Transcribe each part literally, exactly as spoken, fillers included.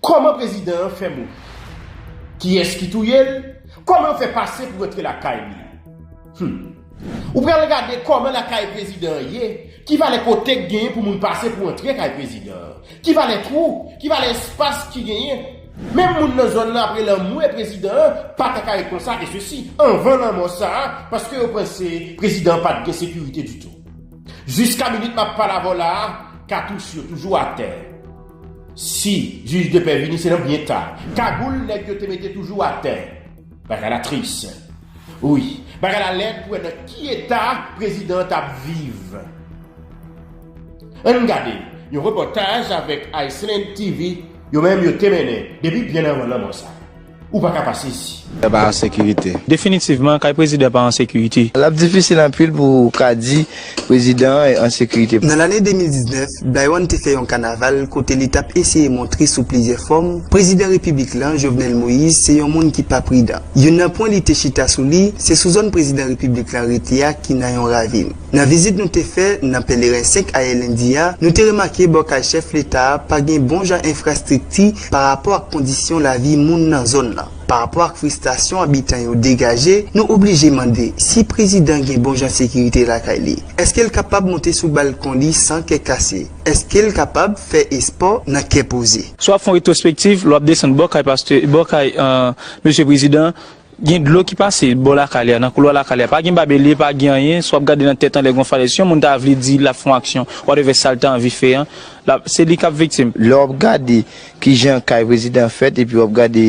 Kòman prezidan an fè mouri? Kiyès ki touye l? Kòman yo fè pase pou rantre lakay li? Hmm. Ou pral gade kòman lakay prezidan an ye, ki valè kote k genyen pou moun pase pou antre kay prezidan an, ki valè twou, ki valè espas ki genyen. Menm moun nan zòn nan apre lanmò prezidan an pa ta ka ret konsa, e sesi anvan lanmò sa a, paske yo panse prezidan an pa t gen sekirite ditou. Jiska minit m ap pale avè w la a, katouch yo toujou atè. Si jij de pè vini, se nan byen ta. Kagoul nèg yo te mete toujou atè. Bagay la tris. Wi, bagay la lèd pou wè nan ki eta prezidan an t ap viv. Ann gade yon repòtaj avèk Iceland T V, yo menm yo te mennen depi byen anvan lanmò sa. Ou pa ka pase isi. Yo pa an sekirite. Definitivman, kay prezidan pa an sekirite. L ap difisil anpil pou w ka di prezidan an an sekirite. Nan lane de mil diznèf, Byron te fè yon kanaval kote li t ap eseye montre sou plizyè fòm, prezidan repiblik lan, Jovenel Moïse, se yon moun ki pa pridan. Youn nan pwen li te chita sou li, se sou zòn prezidan repiblik lan rete a ki nan yon ravin. Nan vizit nou te fè nan Pèleren senk Ayè Lendi a, nou te remake bò kay chèf leta a pa gen bon jan enfrastrikti pa rapò ak kondisyon lavi moun nan zòn nan. Pa rapò ak fristrasyon abitan yo degaje, nou oblije mande si prezidan gen bon jan sekirite lakay li. Èske l kapab monte sou balkon li san kè kase? Èske l kapab fè espò nan kè poze? Si w ap fè yon retwospektiv, lè w ap desann bò kay pastè, bò kay, euh, mesye prezidan, gen dlo ki pase bò lakay li a, nan koulwa lakay li a. Pa gen babelye, pa gen anyen. Si w ap gade nan tèt anlè gon falès, si yon moun ta vle di l ap fè yon aksyon, whatever sa l ta anvi fè an, l ap, se li k ap viktim. Lè w ap gade kijan kay prezidan fèt, epi w ap gade,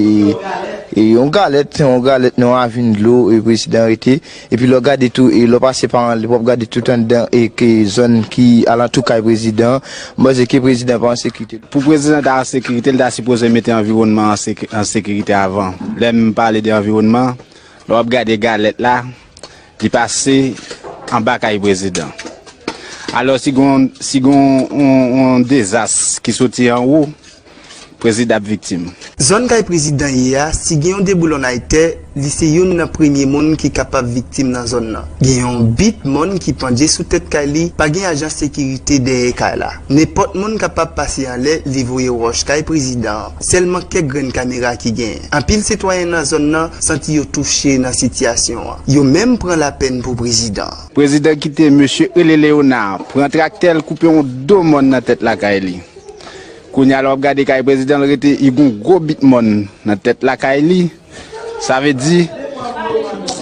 e, yon galèt, yon galèt nan yon ravin dlo, e prezidan rete. Epi lè w gade tou, e lè w pase pa anlè, w ap gade tout anndan, e ke zòn ki alantou kay prezidan, m panse ke prezidan pa an sekirite. Pou prezidan ta an sekirite, l ta sipoze mete anviwònman an seki-, an sekirite avan. Lè m pale de anviwònman, lè w ap gade galèt la, li pase anba kay prezidan. Alò, si gon, si gon on, on dezas ki soti anwo, prezidan ap viktim. Zòn kay prezidan ye a, si gen yon deboulonnay tè, li se youn nan premye moun ki kapab viktim nan zòn nan. Gen yon bit mòn ki pandje sou tèt kay li, pa gen ajan sekirite dèyè kay la. Nenpòt moun kapab pase anlè, li voye wòch kay prezidan an. Sèlman kèk grenn kamera ki genyen. Anpil sitwayen nan zòn nan santi yo touche nan sitiyasyon an. Yo menm pran lapèn pou prezidan an. Prezidan kite mesye Rele Leona pran traktè l koupe yon do mòn nan tèt lakay li. Kounye a, lè w ap gade kay prezidan, l rete, li gon gwo bit mòn nan tèt lakay li. Sa vle di,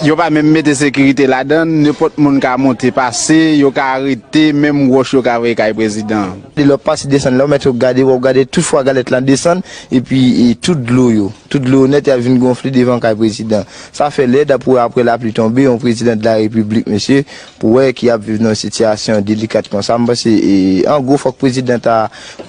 yo pa menm mete sekirite ladan l, nenpòt moun ka monte pase, yo ka arete, menm wòch yo ka voye kay prezidan. Lè w ap pase desann, lè w mèt w gade, w ap gade tout fwa galèt lan desann, epi, e, tout dlo yo, tout dlo yo nèt, y ap vin gonfle devan kay prezidan. Sa fè lè, dapre, apre lapli tonbe, yon prezidan de la repiblik, mesye, pou wè ki ap viv nan yon sitiyasyon delikat konsa. M panse, e, an gwo, fòk prezidan ta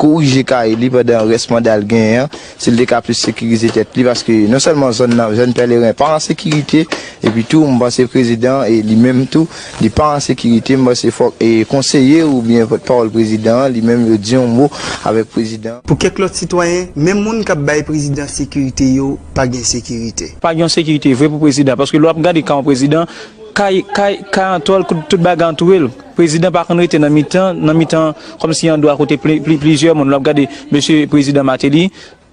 korije kay li pandan rès manda l genyen an, si l te ka plis sekirize tèt li, paske non sèlman zòn nan, zòn Pèleren pa an sekirite, epi tou, m panse prezidan, e li menm tou, li pa an sekirite. M panse fòk, e, konseye oubyen pòtpawòl prezidan an, li menm, yo di yon mo avèk prezidan an. Pou kèk lòt sitwayen, menm moun k ap bay prezidan sekirite yo pa gen sekirite. Pa gen sekirite vre pou prezidan, paske lè w ap gade ka yon prezidan, kay, kay, kay an tòl, tout, tout bagay antoure l. Prezidan pa konn rete nan mitan, nan mitan, kòmsi andwa kote pli, pli, plizyè moun. Lè w ap gade mesye prezidan Martelly,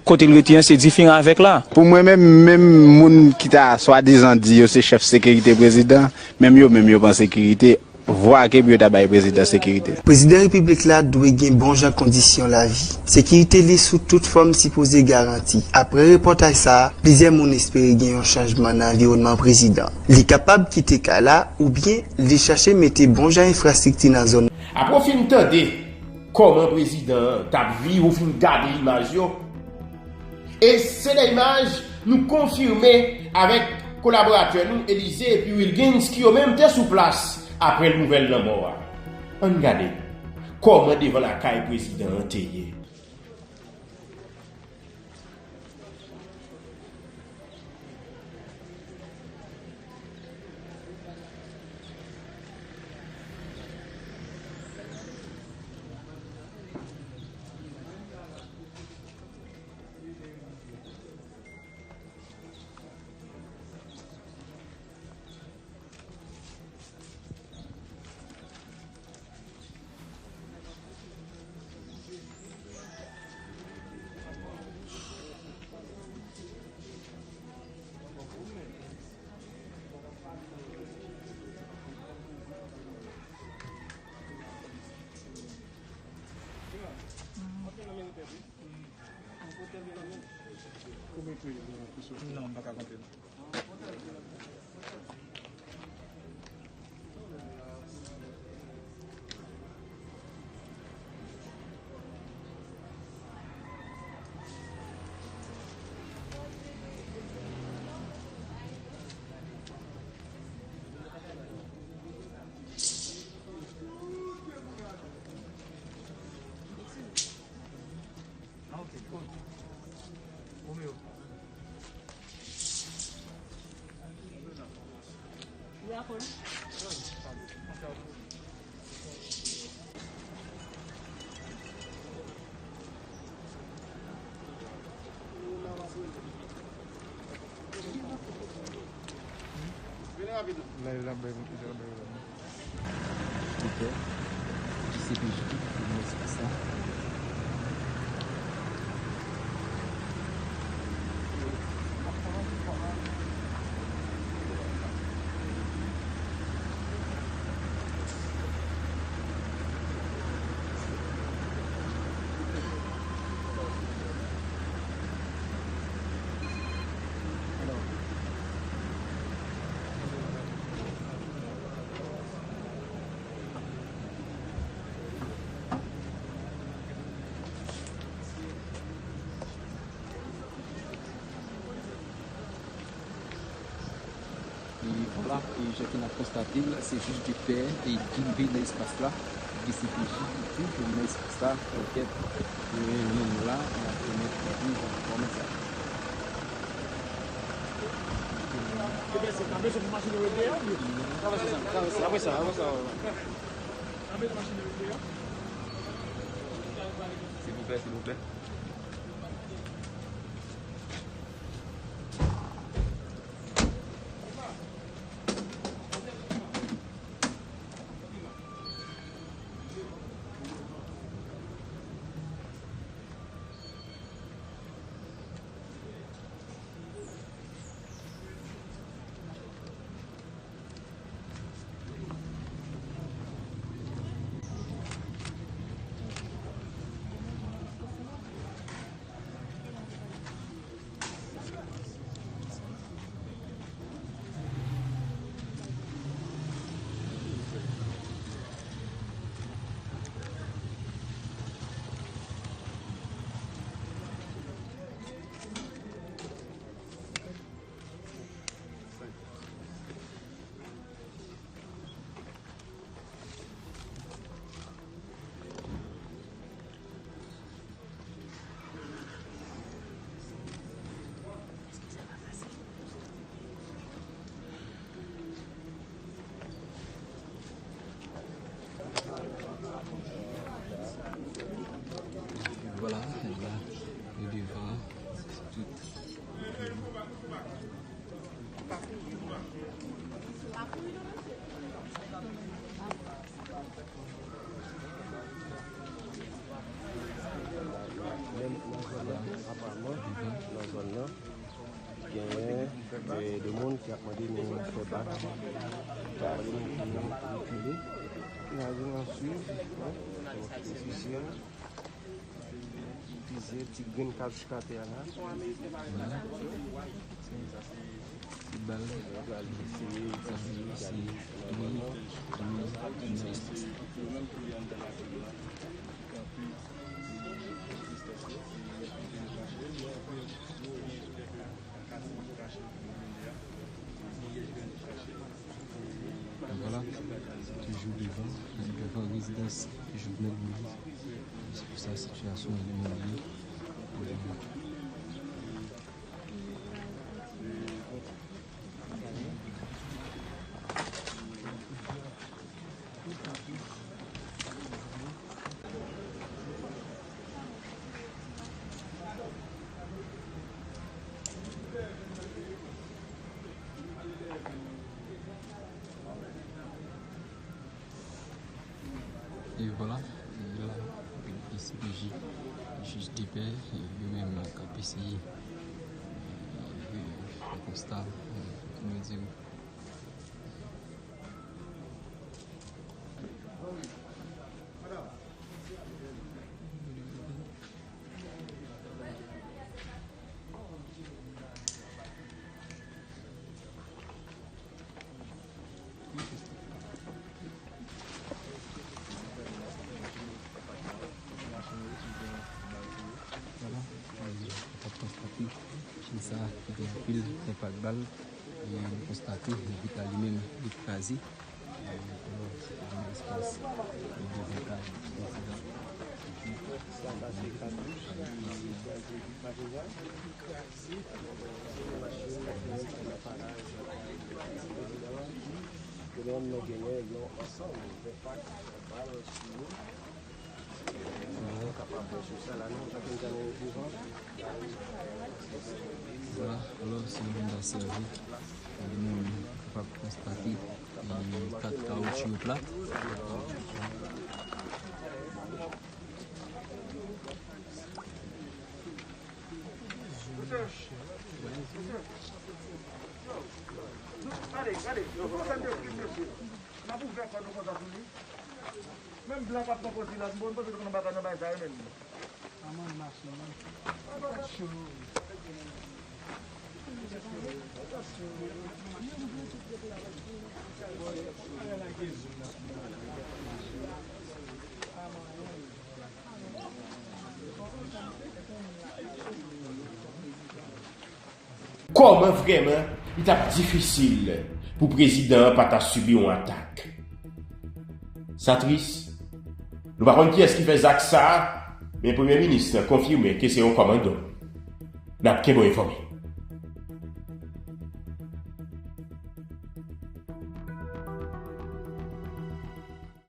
kote l rete an, se diferan avèk la. Pou mwen menm, menm moun ki ta swadizan di yo se chèf sekirite prezidan, menm yo menm yo pa an sekirite, vwa ke pou yo ta bay prezidan sekirite. Prezidan repiblik la dwe gen bon jan kondisyon lavi. Sekirite li sou tout fòm sipoze garanti. Apre repòtaj sa a, plizyè moun espere gen yon chanjman nan anviwònman prezidan. Li kapab kite kay la oubyen li chache mete bon jan enfrastrikti nan zòn. Apre w fin tande kòman prezidan an t ap viv, ou fin gade imaj yo, e se de imaj nou konfime avèk kolaboratè nou Elize epi Wilgens ki yo menm te sou plas apre nouvèl lanmò a. Ann gade kòman devan lakay prezidan an te ye. Non, m pa ka kanpe non. Ah, ok, cool. Romeo. Live la bay moun ki travay la. Ok. J C P J ki pou fèmen espas la. E vwala, e jan ke n ap konstate l, se jij de pè e ki rive nan espas la, D C P J ki toujou nan espas la, pakèt, e nou menm la, n ap remèt li kòman sa. Ebyen, se ta bezwen pou machin yo ede a, wi. Apre sa, apre sa, apre sa. Ta bezwen machin yo ede a. Silvouplè, silvouplè. Vwala, la, nou devan, tout. Menm nan zòn nan, aparman, nan zòn nan, genyen, e, de moun ki ap mande nou fè bak, ki ap mande nou pou nou rekile. N a di nou swiv, wi, pwosesis la. Plizyè ti grenn kab chita atè a la. Ti bal. Sa se, sa se, wi, wi, wi. Vwala, toujou devan, devan rezidans Jovenel Moïse. Se pou sa sitiyasyon an li menm li. E vwala, e la, D C P J, jij de pè, e yo menm k ap eseye, e, fè konsta, e, kouman di, Konstate chen sa a ki gen anpil enpak bal, e nou konstate vit la li menm li kraze. E, alò, se te yon espas pou dezen ka. Genyen yon ansanm enpak bal sou nou. Sa, alò, se yon Honda C R V. Kote moun kapab konstate, e, kat kawotchou yo plat. Gade, gade, yo kòmanse an de krim, mesye. N ap ouvè kò nou konsa sou li. Menm blan p ap pran pòz li la, m panse nou konn bagay nan bagay sa yo menm. Anmwey, machin nan. Kòman vrèman li t ap difisil pou prezidan an pa ta sibi yon atak? Sa tris. Nou pa konn kiyès ki fè zak sa a, men premye minis lan konfime ke se yon kòmandan. N ap kenbe w enfòme.